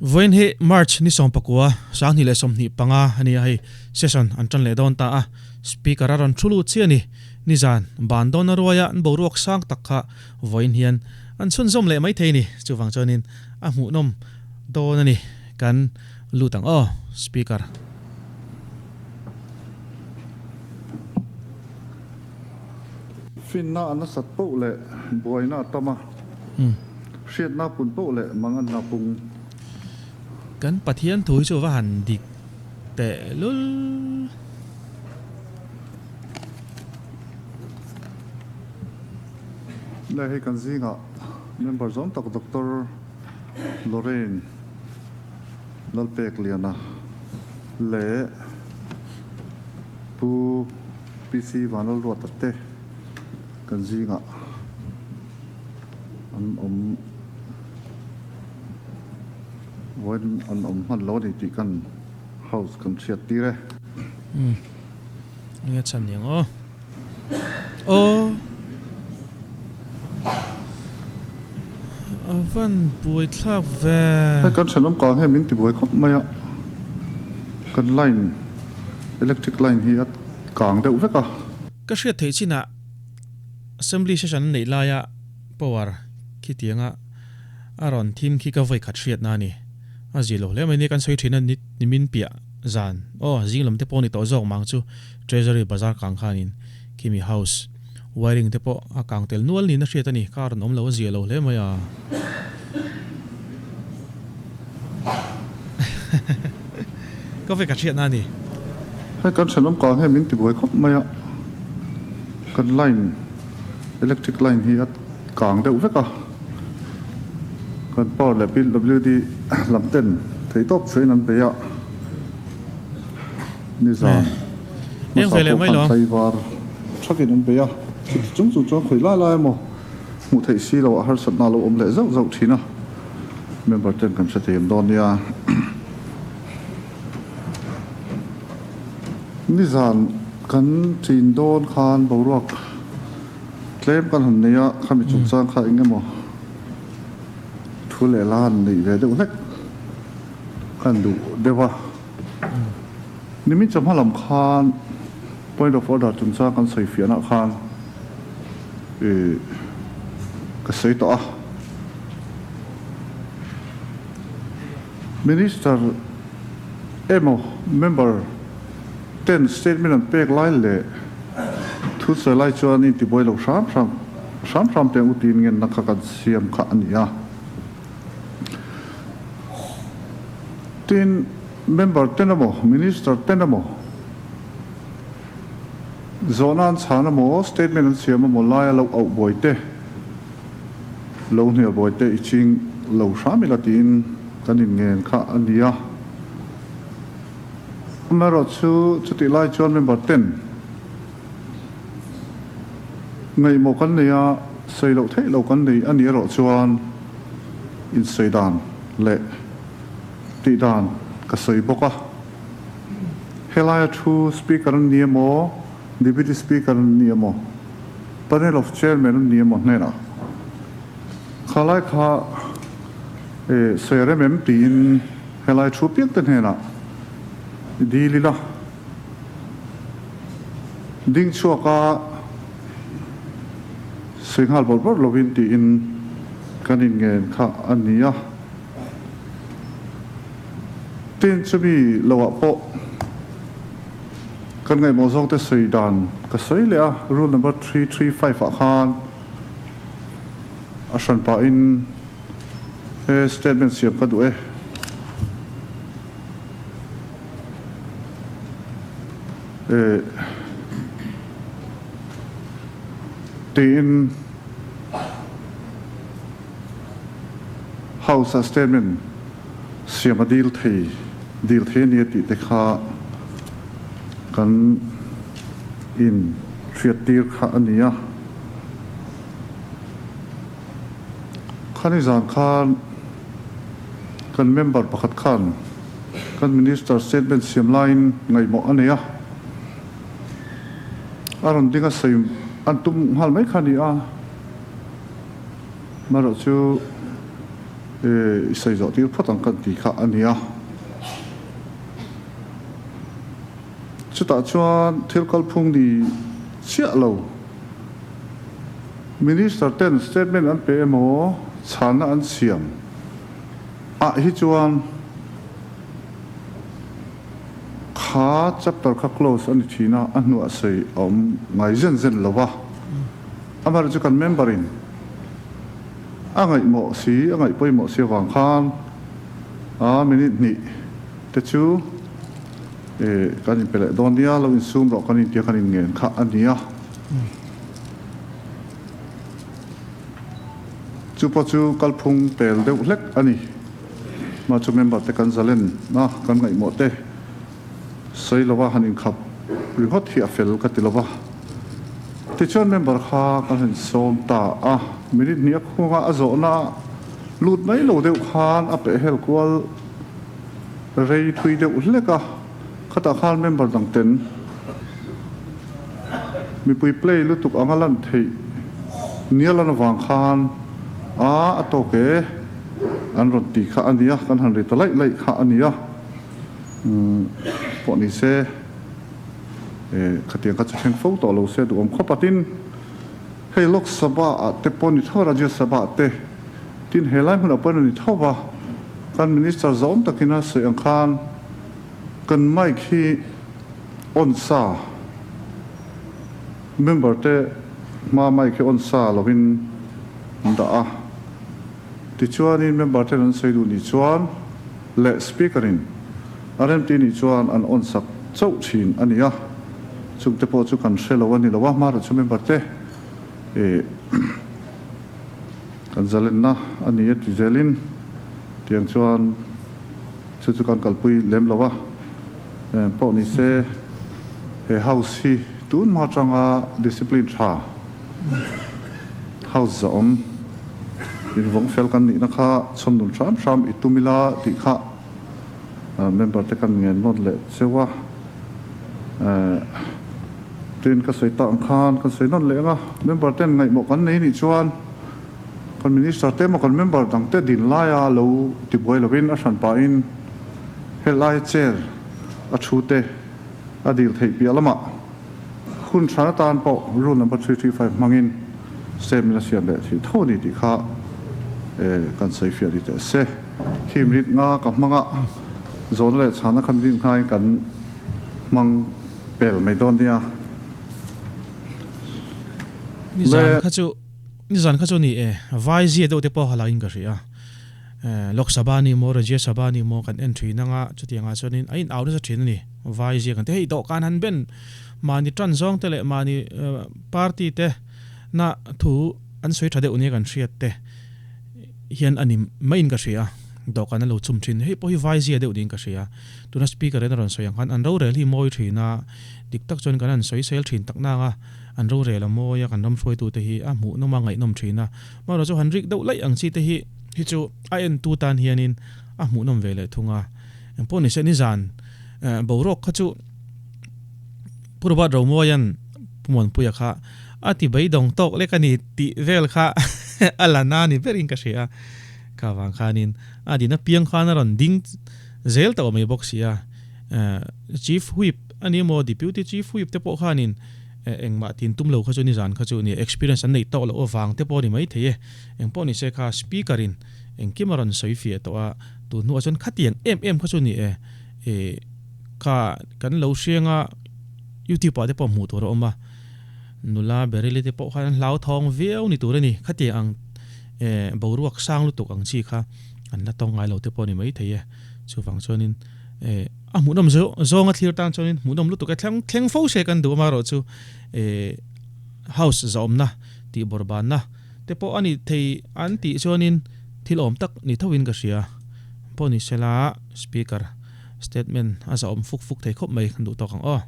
Vawiin hi March ni 19, 2025 a ni a, hei session an tan leh dawn ta a, Speaker a rawn thu lut chiah a ni. Nizan ban dawn a ruaia an boruak sang tak kha vawiin hian an chhunzawm leh maithei a ni. Chuvang chuanin a hmuhnawm dawn a ni. Kan lut ang aw Speaker. Finna a nasat poh leh buaina a tam a, hriatna a pun poh leh manganna a pung. Kan Pathian thu hi chu va han dik teh lul. Le hei kan zingah member zawng tak Doctor Lorraine Lalpekliana leh Pu PC Vanlalruata te kan zingah an awm vawiin an awm hman lo a ni tih kan house kan hriat tir e. Umm enge chhan ni ang aw. Aw a van buai thlak ve. Hei kan thenawm kang hian min ti buai khawp mai a, kan line electric line hi a kang deuh vek a. Ka hriat theih chinah Assembly session an neih laia power khitianga a rawn thim khi ka vawi khat hriatna a ni. A zir lo hle mai nia kan sawi thin a ni nimin piah zan aw zing lam te pawh a ni tawh zawk mang chu Treasury bazar kang khanin khimi house wiring te pawh a kang tel nual niin a hriat a ni car an awm lo a zia lo hle mai a. Ka vawi khat hriatna a ni. Hei kan thenawm kang hian min tibuai khawp mai a, kan line electric line hi a kang deuh vek a, kan power leh PWD lam ten theihtawp chhuahin an bei a, nizan hmasa pawh khan tlaivar thakin an bei a, chuti chung chung chuan khawi lai lai emaw hmuh theih si loh a harsatna a lo awm leh zauh zauh thin a. Member ten kan hre thiam dawn nia. Nizan kan chin dawn khan boruak tlem kan han nei a, khami chungchang kha eng emaw thu leh la han neih ve deuh hlek kan duh deuh a. Nimin chawhma lam khan point of order chungchang kan sawi fiahna khan ih ka sawi tawh a. Minister emaw member ten statement an pek lai leh thu sawi lai chuan in tibuai lo hram hram hram hram teh ang u tiin ngenna kha kan siam kha a ni a. Tin, member ten emaw, minister ten emaw zawhna an chhan emaw, statement an siam emaw laia lo auh buai te, lo hnial buai te i ching lo hram ila tiin kan inngen kha a ni a. Amaherawhchu, chutih lai chuan member ten ngaihmawh kan nei a, sawi loh theih lo kan nei a nih erawh chuan insawi dan leh tih dan ka sawi bawk a. Helaia thu Speaker an ni emaw, Deputy Speaker an ni emaw, Panel of Chairman an ni emaw hnenah khalai kha sawi a rem em tiin helai thu piak te hnenah i dil ila. Ding chhuaka sawi nghal bawrh bawrh lovin tiin kan inngen kha a ni a. Tin, chumi loah pawh kan ngaihmawh zawk te sawi dan ka sawi leh a, rule number 335 ah khan a hran pahin he statement siam ka duh e. Tiin. House a statement siam a dil thei dil thei a nia tih te kha kan in hriat tir kha a ni a. Khani zan khan kan member pakhat khan kan minister statement siam laiin ngaihmawh a nei a. A rawn ding a sawi an tum nghal mai kha a ni a. Marawh chu I sawi zawh tir phawt ang kan ti kha a nia. Chutah chuan thil kalphung ni chiah lo. Minister ten statement an pe emaw chhanna an siam ah hi chuan kha chapter kha close a ni thin a, a hnuah sawi a awm ngai zen zen lo va. Amaherawhchu kan member in a ngaihmawh si, a ngaih pawimawh si avang khan a minute hnih te chu kan inpe leh dawn nia, lo insum rawh kan intia kan inngen kha a ni a. Chu pawh chu kalphung pel deuh hlek a ni. Mah chu member te kan zalen a, kan ngaihmawh te sawi lova han inkhap ringawt hi a fel ka ti lova. Tichuan member kha kan han sawm ta a, minute hnih a khunga a zawhna lut mai lo deuh khan a pehhel kual rei thui deuh hlek a, khatah khan member dang ten mipui play lutuk anga lan theih nia lan avang khan a a tawk e an rawn ti kha a nia, kan han ri ta laih laih kha a nia pawh ni se khatiang kha chu thleng fo tawh lo se duhawm khawp a. Tin, hei Lok Sabha ah te pawh ni tho Rajya Sabha ah te tin he lai hmunah pawhin a ni tho va, kan Minister zawm takin a sawi ang khan kan mic hi on sa, member te hma mic hi on sa lovin an dah a, tichuanin member ten an sawi duh nih chuan leh Speaker in a remti nih chuan an on sak chauh thin a ni a, chungte pawh chu kan hre lo a ni lo a, hmara chu member te ih kan zalenna a ni a ti zelin tiang chuan chu chu kan kalpui lem lo a, pawh ni se he house hi tun hma atanga discipline tha house a awm invawng fel kan nihna kha chhawn dun hram hram i tum ila tih kha member te kan ngen nawn leh cheu a, tin ka sawi tak ang khan kan sawi nawn leh ang a, member ten ngaihmawh kan nei nih chuan kan minister te emaw kan member dang te din laia lo tibuai lovin a hran pahin helai chair a thu te a dil theih piah lamah hun than atan pawh rule number 335 hmangin statement a siam leh thih tho a ni tih kha kan sawi fiah ni teh se. Khi minute nga ka hmang a, zawhna leh chhana kha minute nghain kan hmang pel mai dawn nia. Nizan kha chu nizan kha chu ni e, vai zia deuh te pawh halain ka hria. Lok Sabha ni maw Rajya Sabha ni maw kan en thin anga chutiangah chuanin a in au nasa thin a ni. Vai zia kan ti hei dawhkan han ben mahni tan zawng te leh mahni party te na thu an sawi tha deuh nia kan hriat te hian a ni maiin ka hria. Dawhkan a lo chum thin hei pawh hi vai zia deuh niin ka hria. Tuna speaker in a rawn sawi ang khan an rorel hi mawi thin a, dik tak chuan kan han sawi sel thin tak nang a, an rorel a mawi a kan ram hruaitute hi a hmuhnawm a ngaihnawm thin a. Marawh chu han rik deuh laih ang chi te hi hi chu a entu tan hianin a hmuhnawm ve leh thung a. Engpawh ni se nizan boruak kha chu Pu Robert Romawia'n Pu Muanpuia kha a ti beidawng tawk lek a ni tih vel kha a la na ni berin ka hria a. Kha vang khanin a din apiang khan a rawn ding zel tawh mai bawk si a. Chief Whip a ni emaw Deputy Chief Whip te pawh khanin Engmah tin tum lo kha chu nizan kha chu nia experience an neih tawk loh avang te pawh a ni maithei e. Engpawh ni se kha speaker in engkim a rawn sawi fiah tawh a, tun hnuah chuan khatiang em em kha chu ni e. Ih kha kan lo hriang a youtube ah te pawh hmuh tur a awm a, nula Beryl-i te pawh khan an hlauthawng viau ni tur a ni. Khatiang ang boruak sang lutuk ang chi kha an la tawng ngai lo te pawh a ni maithei e. Chuvang chuanin A hmuhnawm zawnga thlir tan chuanin hmuhnawm lutuk e thleng thleng fo se kan duh amaherawh chu house zahawmna tih bawrhbanna te pawh a ni thei an tih chuanin thil awm tak ni tho in ka hria pawh ni sela speaker statement a zahawm fuk fuk thei khawp mai kan duh tawk ang aw.